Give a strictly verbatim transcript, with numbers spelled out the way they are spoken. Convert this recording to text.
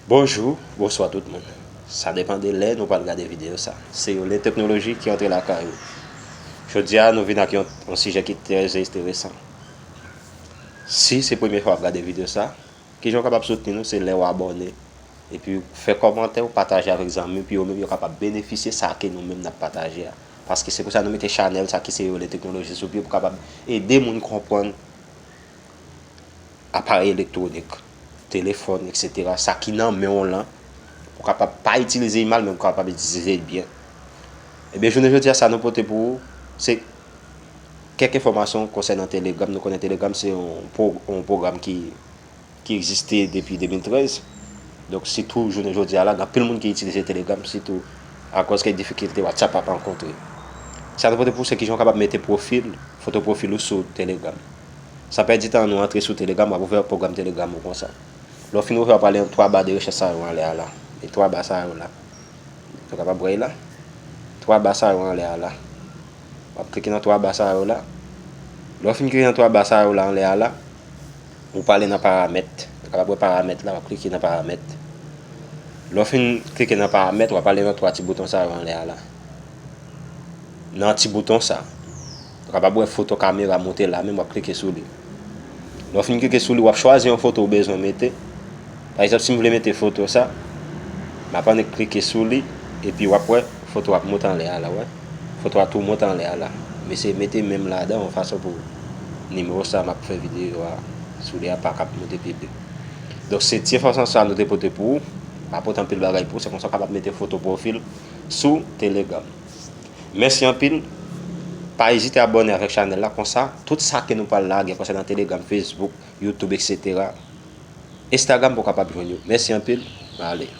Bonjou, bonswa tout moun. Sa depann de lè nou pral gade videyo sa. Se Yolen Teknoloji ki antre lakay ou. Jodi a, nou vin ak yon, yon sijè ki trè enteresan. Si se premye fwa w ap gade videyo sa, kijan w kapab soutni nou, se lè w abòne, epi w fè kòmantè, w pataje avèk zanmi w, pou yo menm yo kapab benefisye sa ke nou menm n ap pataje a. Paske se pou sa nou mete chanèl sa ki se Yolen Teknoloji sou pye, pou kapab ede moun konprann aparèy elektwonik, telefòn, etsetera, sa ki nan men w lan, pou kapab pa itilize l mal, men pou kapab itilize l byen. Ebyen, jounen jodi a, sa nou pote pou ou, se kèk enfòmasyon konsènan Telegram. Nou konnen Telegram se yon pwo-, yon pwogram ki, ki egziste depi de mil trèz. Donk, sitou jounen jodi a la, gen anpil moun ki itilize Telegram, sitou akòz kèk difikilte WhatsApp ap rankontre. Sa nou pote pou ou, se kijan w kapab mete pwofil, foto pwofil ou sou Telegram. San pèdi tan, nou antre sou Telegram, w ap ouvè pwogram Telegram ou konsa. Lè w fin ouvè, w ap ale nan twa ba de rechèch sa yo anlè a la. E twa ba sa yo la. Nou kapab wè la. Twa ba sa yo anlè a la. W ap klike nan twa ba sa yo la. Lè w fin klike nan twa ba sa yo la anlè a la, ou prale nan paramèt. Nou kapab wè paramèt la, w ap klike nan paramèt. Lè w fin klike nan paramèt, w ap ale nan twa ti bouton sa yo anlè a la. Nan ti bouton sa, nou kapab wè foto kamera moute la, menm w ap klike sou li. Lè w fin klike sou li, w ap chwazi yon foto ou bezwen mete. Pa egzanp, si m vle mete foto sa, m ap annik klike sou li, epi w ap wè foto ap moute anlè a la, wè. Foto a tou moute anlè a la. M eseye mete men m ladan yon fason pou nimewo sa m ap fè videyo a sou li a pa kab moute pi byen. Donk, se ti enfòmasyon sa nou te pote pou ou. Pa pote anpil bagay pou ou, se konsa w kapab mete foto pwofil sou Telegram. Mèsi anpil. Pa ezite abòne avèk chanèl la, konsa, tout sa ke nou pral lage konsènan Telegram, Facebook, YouTube, etsetera, Instagram pou w kapab jwenn yo. Mèsi anpil. Mwen ale.